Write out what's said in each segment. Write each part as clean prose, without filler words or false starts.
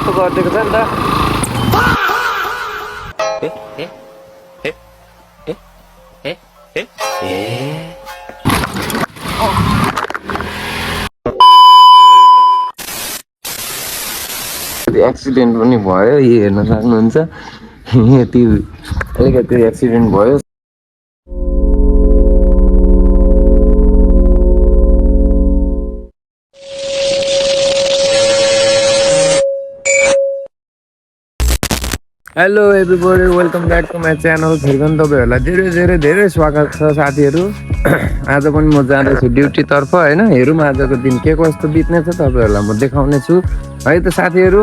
यस्तो गरिदिएको छ नि त। ए ए ए ए ए ए ए एक्सिडेन्ट पनि भयो, यो हेर्न सक्नुहुन्छ। यति अलिकति एक्सिडेन्ट भयो। Hello everybody, welcome back to my channel. फेरि पनि तपाईँहरूलाई धेरै धेरै धेरै स्वागत छ साथीहरू। आज पनि म जाँदैछु ड्युटीतर्फ होइन। हेरौँ आजको दिन के कस्तो बित्नेछ, तपाईँहरूलाई म देखाउने छु है त साथीहरू।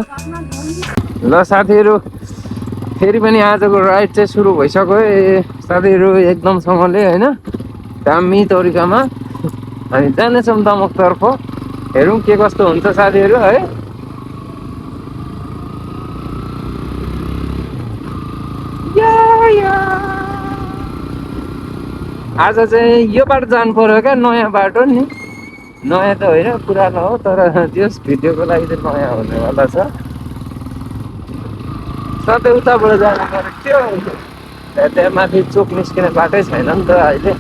ल साथीहरू, फेरि पनि आजको राइड चाहिँ सुरु भइसक्यो साथीहरू, एकदमसँगले होइन, दामी तरिकामा हामी जानेछौँ दमकतर्फ। हेरौँ के कस्तो हुन्छ साथीहरू है। आज चाहिँ यो बाटो जानु पर्यो क्या, नयाँ बाटो नि। नयाँ त होइन, पुरानो हो, तर त्यस भिडियोको लागि चाहिँ नयाँ हुनेवाला छ। सधैँ उताबाट जानु परेको थियो, त्यहाँ माथि चोक निस्किने बाटै छैन नि त अहिले।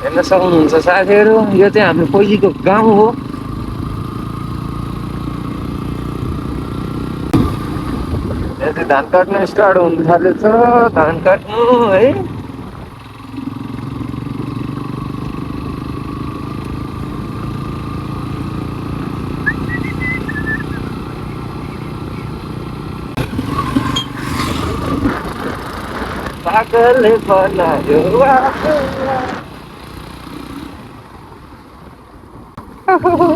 हेर्न सक्नुहुन्छ साथीहरू, यो चाहिँ हाम्रो पहिलेको गाउँ हो। यहाँ चाहिँ धान काट्नु स्टार्ट हुनु थालेछ, धान काट्नु है। पागलले बनायो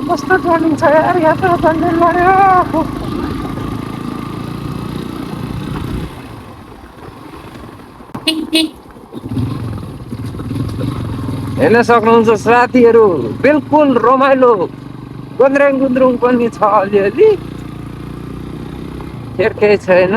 कस्तो ट्रेनिङ छ यार, यहाँ त जङ्गल लड्यो। हेर्न सक्नुहुन्छ साथीहरू, बिल्कुल रमाइलो गुन्द्रुङ गुन्द्रुङ पनि छ अलिअलि, फेरि केही छैन।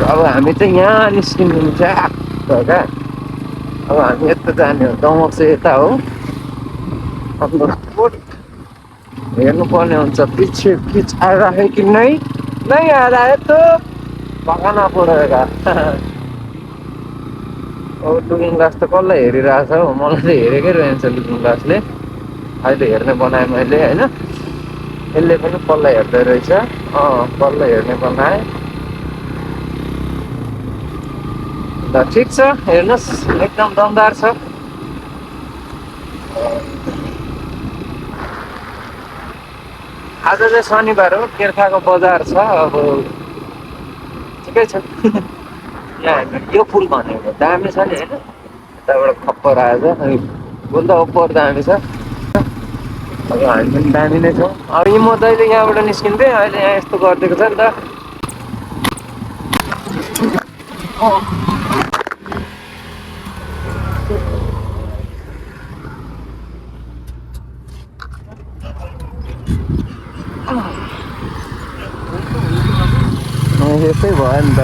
अब हामी चाहिँ यहाँ निस्किनु हुन्छ क्या। अब हामी यता जाने हो, दमक चाहिँ यता हो। हेर्नुपर्ने हुन्छ पछि किच आइराखे कि नहीं आ रहा है तो भगाना परेगा। अब लुकिङ ग्लास त कसलाई हेरिरहेछ हौ, मलाई चाहिँ हेरेकै रहन्छ लुकिङ ग्लासले। अहिले हेर्ने बनाएँ मैले होइन, यसले पनि कसलाई हेर्दै रहेछ। कसलाई हेर्ने बनाएँ। ल ठिक छ, हेर्नुहोस् एकदम दमदार छ। आज चाहिँ शनिबार हो, केर्खाको बजार छ। अब ठिकै छ। यहाँ यो फुल भनेको दामी छ नि होइन, यताबाट खप्पर आएछ, अनि फुल त ओपर दामी छ। अब हामी पनि दामी नै छौँ। अब यी म जहिले यहाँबाट निस्किन्थेँ, अहिले यहाँ यस्तो गरिदिएको छ नि त। यस्तै भयो नि त।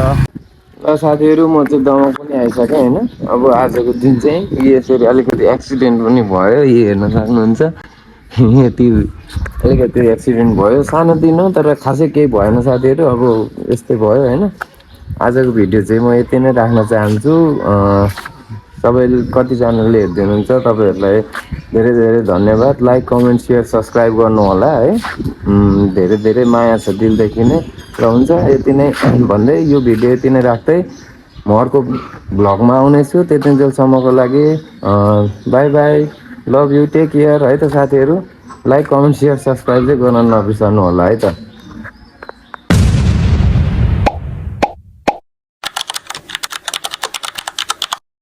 ल साथीहरू, म चाहिँ दमक पनि आइसकेँ होइन। अब आजको दिन चाहिँ यसरी अलिकति एक्सिडेन्ट पनि भयो, यो हेर्न सक्नुहुन्छ। यति अलिकति एक्सिडेन्ट भयो, सानोतिनो, तर खासै केही भएन साथीहरू। अब यस्तै भयो होइन। आजको भिडियो चाहिँ म यति नै राख्न चाहन्छु। तपाईँले कतिजनाले हेर्दै हुनुहुन्छ, तपाईँहरूलाई धेरै धेरै धन्यवाद। लाइक कमेन्ट सेयर सब्सक्राइब गर्नु होला है। धेरै धेरै माया छ दिलदेखि नै। र हुन्छ यति नै भन्दै यो भिडियो यति नै राख्दै म अर्को भ्लगमा आउनेछु। त्यतिन्जेलसम्मको लागि bye bye, love you, take care है त साथीहरू। लाइक कमेन्ट सेयर सब्सक्राइब चाहिँ गर्न नबिर्सनु होला है त।